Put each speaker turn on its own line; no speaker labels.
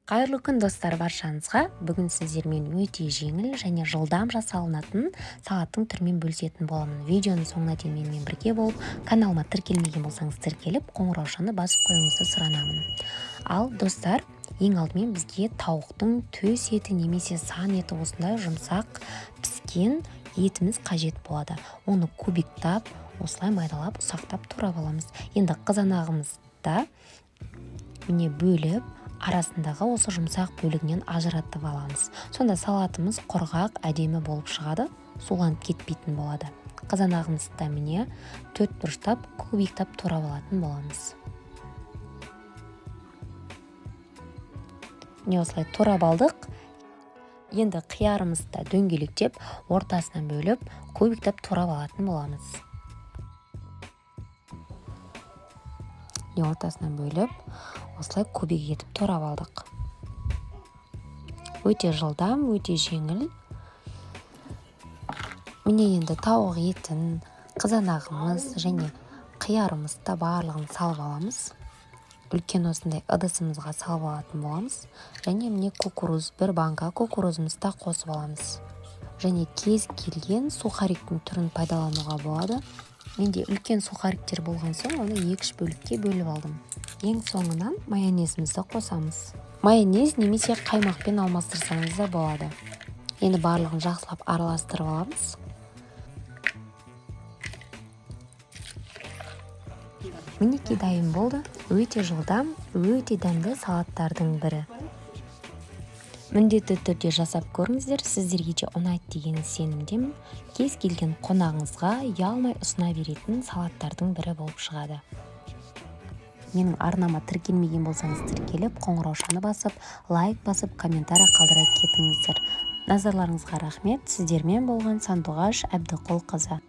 Қайырлы күн, достар, баршаңызға! Бүгін сіздермен өте жеңіл және жылдам жасалынатын салаттың түрімен бөлісетін боламын. Видеоның соңына дейін менімен бірге болып, каналыма тіркелмеген болсаңыз, тіркеліп, қоңыраушаны басып қоюыңызды сұранамын. Ал, достар, ең алдымен бізге тауықтың төс еті немесе сан еті, осындай жұмсақ піскен етіміз қажет болады. Оны кубиктап, осылай майдалап, ұсақтап турап аламыз. Енді қызанағымызды, міне, бөліп, арасындағы осы жұмсақ бөлігінен ажыратып аламыз. Сонда салатымыз құрғақ, әдемі болып шығады, суланып кетпейтін болады. Қызанағымызды да, міне, төрт бұрыштап, кубиктап турап алатын боламыз. Міне, осылай турап алдық. Енді қиярымызды да дөңгелектеп, ортасынан бөліп, кубиктап турап алатын боламыз. Міне, ортасынан бөліп, осылай кубик етіп турап алдық. Өте жылдам, өте жеңіл. Міне, енді тауық етін, қызанағымыз және қиярымызды да барлығын салып аламыз. Үлкен осындай ыдысымызға салып алатын боламыз. Және, міне, кукуруз, бір банка кукурузымызды да қосып аламыз. Және кез келген сухариктің түрін пайдалануға болады. Менде үлкен сухариктер болған соң, оны екі-үш бөлікке бөліп алдым. Ең соңынан майонезімізді қосамыз. Майонез немесе қаймақпен алмастырсаңыз да болады. Енді барлығын жақсылап араластырып аламыз. Мінекей, дайын болды. Өте жылдам, өте дәмді салаттардың бірі. Міндетті түрде жасап көріңіздер, сіздерге де ұнайды деген сенімдемін. Кез келген қонағыңызға ұялмай ұсына беретін салаттардың бірі болып шығады. Менің арнама тіркелмеген болсаңыз, тіркеліп, қоңыраушаны басып, лайк басып, комментарий қалдыра кетіңіздер. Назарларыңызға рахмет! Сіздермен болған Сандуғаш Әбдіқұлқызы.